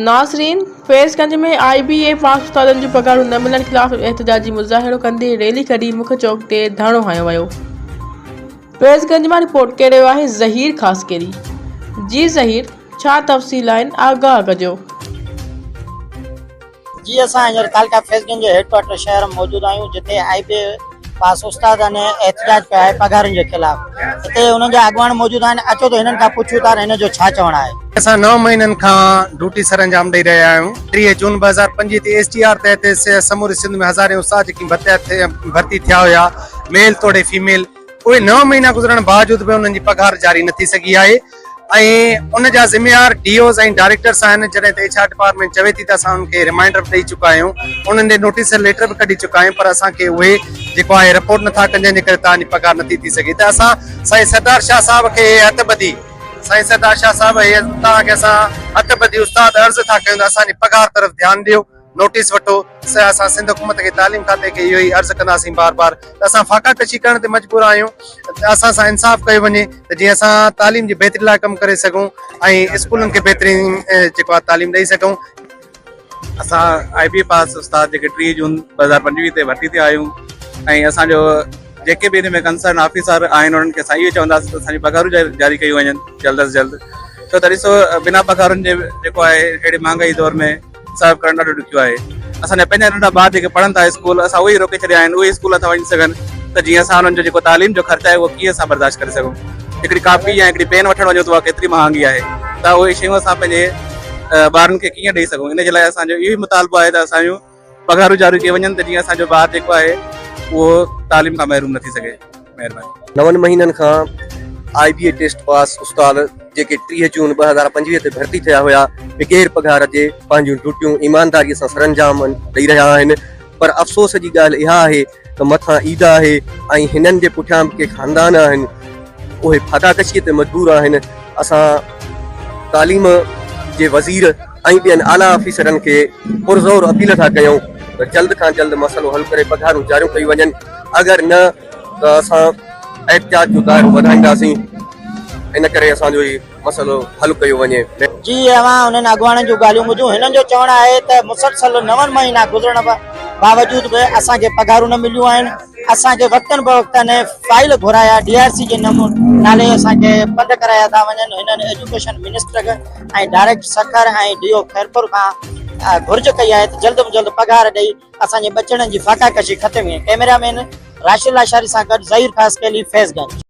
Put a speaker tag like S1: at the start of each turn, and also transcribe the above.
S1: ناظرين فيض گنج ۾ آء بي اي پاس استادن جون پگهارون نه ملڻ خلاف احتجاجي مظاهرو ڪندي ريلي ڪڍي مک چوڪ تي ڌرڻو هنيو ويو. فيض گنج مان رپورٽ ڪري رهيو آهي ظهير خاصخيلي جي ظهير ڇا تفصيل آهن آگاهه ڪجو.
S2: جي اسان هينئر تعلقه فيض گنج جي هيڊ ڪوارٽر شهر ۾ موجود آهيون جتي آء بي اي پاس استادن احتجاج ڪيو آهي پگهارن جي خلاف هتي انهن جا اڳواڻ موجود آهن اچو ته هنن کان پڇون ٿا هن جو ڇا چوڻ آهي.
S3: اسان نو مهينن کان ڊيوٽي سرانجام ڏئي رهيا آهيون 30 جون 2025 تي ايس ٽي آر تحت سموري سنڌ ۾ هزارين استاد جيڪي ڀرتي ٿيا هيا ميل توڙي فيميل اهي نو مهينا گذرڻ باوجود به انهن جي پگهار جاري نه ٿي سگهي آهي ۽ ان جا ذميوار ڊي اوز ۽ ڊائريڪٽرس آهن جڏهن ته ايڇ آر ڊپارٽمينٽ چوي ٿي ته اسان انهن کي ريمائنڊر به ڏئي چڪا آهيون انهن ڏي نوٽيس ليٽر به ڪڍي چڪا آهيون پر اسان کي اهي جيڪو آهي رپورٽ نٿا ڪن جنهن جي ڪري توهان جي پگهار نٿي ٿي سگهي ته اسان سائين سردار شاهه صاحب کي هٿ ٻڌي سائين سردار شاهه صاحب هي توهان کي اسان هٿ ٻڌي استاد عرض ٿا ڪيون ته اسان جي پگهار طرف ڌيان ڏيو نوٽيس وٺو سه اسان سنڌ حڪومت کي تعليم کاتي کي اهو ئي عرض ڪنداسين بار بار ته اسان فاقا ڪشي ڪرڻ تي مجبور آهيون ته اسان سان انصاف ڪيو وڃي ته جيئن اسان تعليم جي بهتري لاء ڪم ڪري سگهون ۽ اسڪولن کي بهترين جيڪو آهي تعليم ڏئي سگهون.
S4: اسان آء بي پاس استاد جيڪي 30 جون 2025 تي ڀرتي ٿيا آهيون ۽ اسان جو جيڪي به ان ۾ ڪنسرن آفيسر آهن انهن کي اسان اهو چونداسين ته اسان جون پگهارون جاري ڪيون وڃن جلد از جلد ڇو ته ڏسو بنا پگهارن جي جيڪو آهي اهڙي مهانگائي دور ۾ سرو ڪرڻ ڏاڍو ڏکيو آهي. اسان جا پنهنجا ننڍا ٻار جيڪي پڙهن ٿا اسڪول اسان اهي ئي روڪي ڇڏيا آهن اهي اسڪول نٿا وڃي سگهن ته جيئن اسان انهن جو جيڪو تعليم جو خرچ آهي اهو ڪيئن اسان برداشت ڪري سگهون هڪڙي ڪاپي يا هڪڙي پين وٺڻ وڃون ته اها ڪيتري مهانگي آهي ته اهي شيون اسان پنهنجي ٻارن کي ڪيئن ڏئي سگهون ان جي لاء اسان جو اهو ئي مطالبو آهي ته اسان جون پگهارون جاري ڪيون وڃن ته جيئن اسان جو ٻار جيڪو آهي اهو تعليم کان محروم نه ٿي سگهي.
S5: مهرباني. نون مهينن کان آء بي اي ٽيسٽ پاس استاد جيڪي 30 جون 2025 تي ڀرتي ٿيا هيا بغير پگهار جي پنهنجون ڊيوٽيون ايمانداري سان سرانجام ڏئي رهيا آهن پر افسوس جي ڳالهه اها آهي ته مٿان عيد آهي ۽ هنن جي پٺيان به ڪي خاندان آهن اهي فاقا ڪشي تي مجبور آهن اسان تعليم جي وزير ۽ ٻين اعليٰ آفيسرن کي پرزور اپيل ٿا ڪيون ته جلد کان جلد مسئلو حل ڪري پگهارون جاريون ڪيون وڃن اگر نه ته اسان احتجاج جو دائرو وڌائينداسين ان ڪري اسان جو هي مسئلو حل ڪيو وڃي.
S2: جي اوهان انهن اڳواڻن جون ڳالهيون ٻڌيون هنن جو چوڻ آهي ته مسلسل نون مهينا گذرڻ باوجود به اسان کي پگهارون نه مليون آهن اسان کي وقتن بوقتن فائل گهرايا ڊي آر سي جي نالي اسان کي پنڌ ڪرايا ٿا وڃن هنن education minister ۽ director Sukkur ۽ D O Khairpur کان گهرج ڪئي آهي ته جلد ۾ جلد پگهار ڏئي اسان جي ٻچڙن جي فاقا ڪشي ختم ڪئي ڪئميرا مين راشد لاشاري سان گڏ ظهير خاصخيلي فيض گنج.